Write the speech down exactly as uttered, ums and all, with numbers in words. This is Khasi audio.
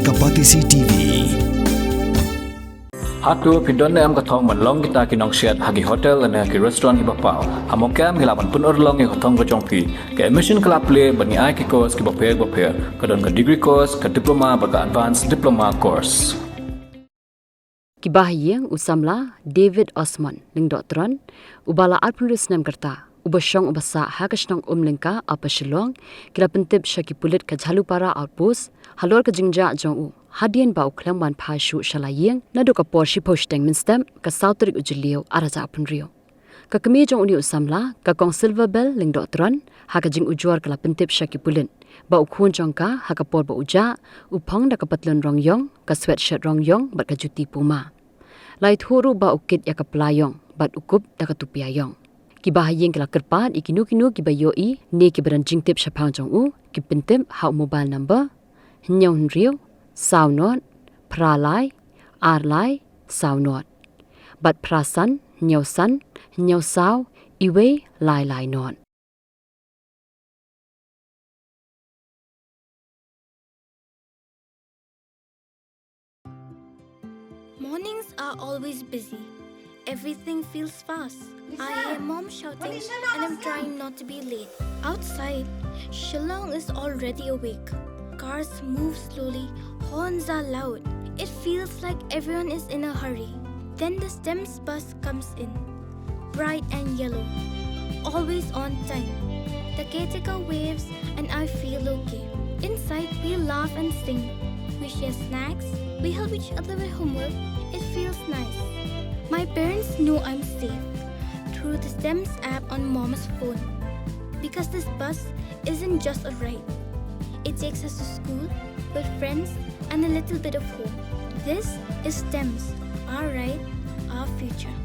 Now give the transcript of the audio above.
Ka Batesi T V. Hato phi don ne em ka thong ban long kita ki nongsiat ha ki hotel ne ki restaurant kiba paw? Ha Mawkyrwat ngi lah ban pynurlong ïa ka thong ka jong phi. Ka admission ka la plie bad ngi ai ki course kiba pher bapher. Ka don ka degree course, ka diploma bad ka advanced diploma course. Kiba ha ïing u samla David Osmond Lyngdoh Tron, uba la arphew hynriew snem ka rta, uba shong uba sah ha ka shnong Umlyngka, Upper Shillong, ki la pyntip sha ki pulit ka Jhalupara Outpost halor ka jingjia jong u hadien ba u khlem wan phai shuh sha la ïing naduh ka por shiphew shiteng mynstep ka saw tarik u Jylliew arhajar arphew hynriew. Ka kmie jong une u samla, ka Kong Silverbell Lyngdoh Tron, ha ka jingujor ka la pyntip sha ki pulit ba u khun jong ka, ha ka por ba u jah, u phong da ka patlun rong ïong, ka sweatshirt rong ïong bad ka juti puma. La ïathuh ruh ba u kit ïa ka pla ïong bad u kup da ka tupia ïong. Kiba ha ïing ki la kyrpad ïa kino kino kiba ïohi ne kiba don jingtip shaphang jong u, ki pyntip ha u mobile number hynñiew hynriew saw nod phra lai ar lai saw nod bad phra san hynñiew san hynñiew saw iwei lai lai nod. Mornings are always busy. Everything feels fast. I hear mom shouting and I'm trying not to be late. Outside, Shillong is already awake. Cars move slowly, horns are loud. It feels like everyone is in a hurry. Then the STEMS bus comes in. Bright and yellow. Always on time. The caretaker waves and I feel okay. Inside, we laugh and sing. We share snacks. We help each other with homework. It feels nice. My parents know I'm safe through the STEMS app on mom's phone. Because this bus isn't just a ride. It takes us to school, with friends, and a little bit of home. This is STEMS, our ride, our future.